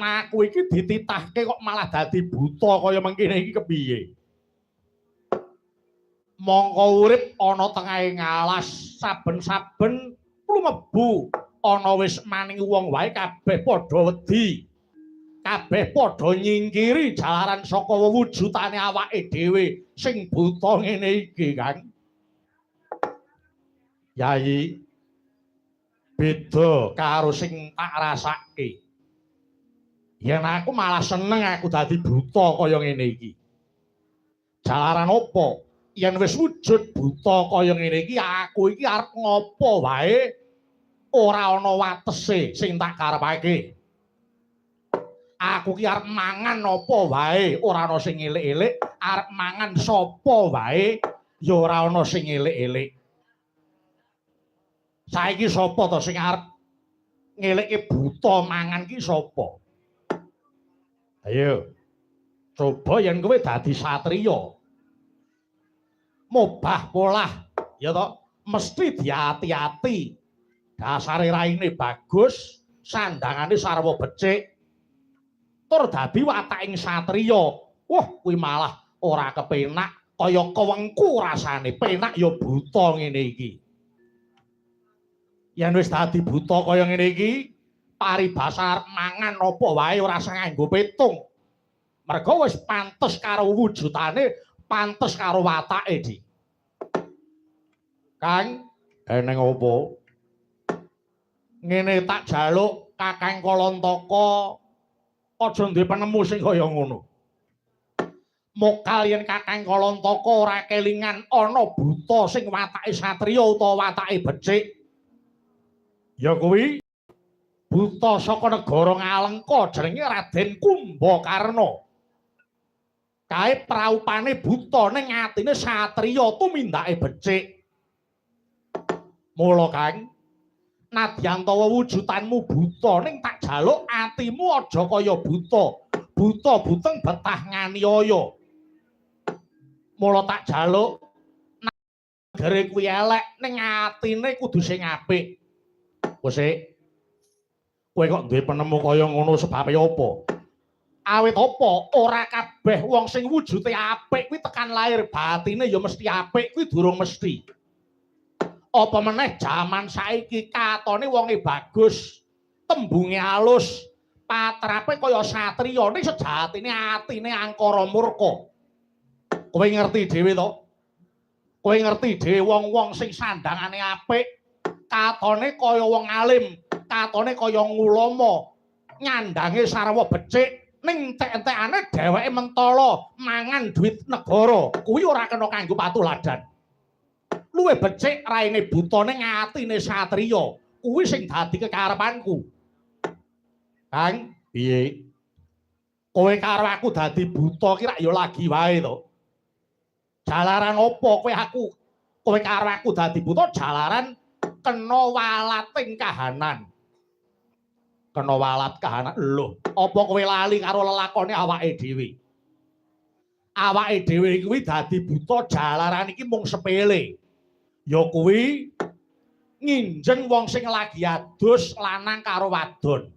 Aku iki dititahke kok malah dadi buta kaya mengkene iki kepiye? Mongko urip ana tengahe ngalas, saben-saben lumebu ana wis maning wong wae kabeh padha wedi. Kabeh padha nyingkiri jalaran saka wewujudane awake dhewe sing buta ngene iki, Kang. Yayi, beda karo sing tak rasake. Yen aku malah seneng aku dadi buta kaya ngene iki. Jalaran apa? Yen wis wujud buta kaya ngene iki, aku iki arep ngopo wae ora ana watese sing tak karepake. Aku ki arep mangan apa wae ora ana sing elik-elik, arep mangan sapa wae ya ora ana sing elik-elik. Saiki sapa to sing arep ngelikke buta mangan ki sapa? Ayo. Coba yen kowe dadi satriya. Mobah polah, ya to, mesti diati-ati. Dasare raine bagus, sandangane sarwa becik. Tur dadi wataking satriya. Wah, kuwi malah ora kepenak, kaya kewengku rasane. Penak ya buta ngene iki. Yen wis dadi buta kaya ngene iki, paribasa arep mangan apa wae ora usah nganggo petung. Mergo wis pantes karo wujudane, pantes karo watake, Di. Kang, eneng apa? Ngene tak jaluk Kakang Kalantaka aja duwe penemu sing kaya ngono. Mokal yen Kakang Kalantaka ora kelingan ana buta sing watake satriya utawa watake becik. Ya kuwi buta saka negara Ngalengka jenenge Raden Kumbakarna. Kae praupane buta ning atine satriya tumindake becik. Mula Kang, nadyan tawa wujudanmu buta ning tak jaluk atimu aja kaya buta. Buta buteng betah nganiaya. Mula tak jaluk nagere kuwi elek ning atine kudu sing apik. Kosik, kowe kok duwe penemu kaya ngono sebabe apa? Awit apa ora kabeh wong sing wujude apik kuwi tekan lahir batine ya mesti apik kuwi durung mesti. Apa meneh jaman saiki katone wonge bagus, tembunge alus, patrape kaya satriya ning sejatine atine angkara murka. Kowe ngerti dhewe to? Kowe ngerti dhewe wong-wong sing sandangane apik, katone kaya wong alim, katone kaya ngulama, nyandange sarwa becik, ning entek-entekane dheweke mentala mangan duit negara. Kuwi ora kena kanggo patuladan. Luwih becik raine buta ning atine satriya. Kuwi sing dadi kekarepanku. Kang, piye? Kowe karo aku dadi buta ki rak ya lagi wae to. Jalaran apa kowe karo aku dadi buta jalaran kena walating kahanan. Kena walat kahanan. Lho, apa kowe lali karo lelakone awake dhewe? Awake dhewe kuwi dadi buta jalaran iki mung sepele. Ya kuwi nginjeng wong sing lagi adus lanang karo wadon.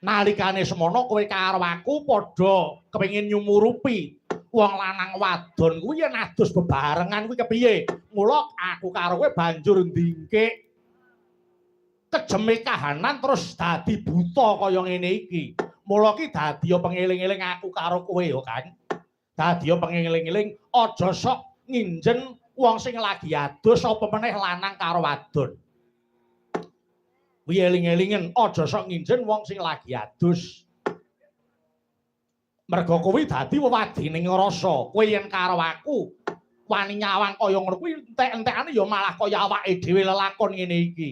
Nalikane semono kowe karo aku padha kepengin nyumurupi wong lanang wadon kuwi yen adus bebarengan kuwi kepiye? Mula aku karo kowe banjur ndingkik kejeme kahanan terus dadi buta kaya ngene iki. Mula ki dadi pengeling-eling aku karo kowe ya, Kang. Dadi pengeling-eling aja sok nginjen wong sing lagi adus apa meneh lanang karo wadon. Kuwi eling-elingen aja sok nginjen wong sing lagi adus. Merga kuwi dadi wewadining rasa. Kowe yen karo aku wani nyawang kaya ngono kuwi entek-entekane ya malah kaya awake dhewe lelakon ngene iki.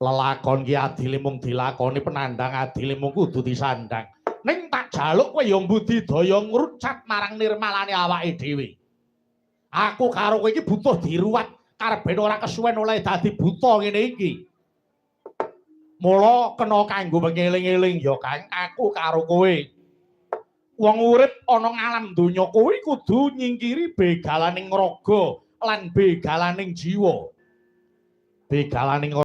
Lelakon ki adile mung dilakoni, penandang adile mung kudu disandang. Ning tak jaluk kowe ya mbudidaya ngrucat marang nirmalane awake dhewe. Aku karo kowe iki butuh diruwat karben ora kesuwen oleh dadi buta ngene iki. Mula kena kanggo pengeling-eling ya Kang, aku karo kowe. Wong urip ana ngalam donya kuwi kudu nyingkiri begalaning raga lan begalaning jiwa. Begalaning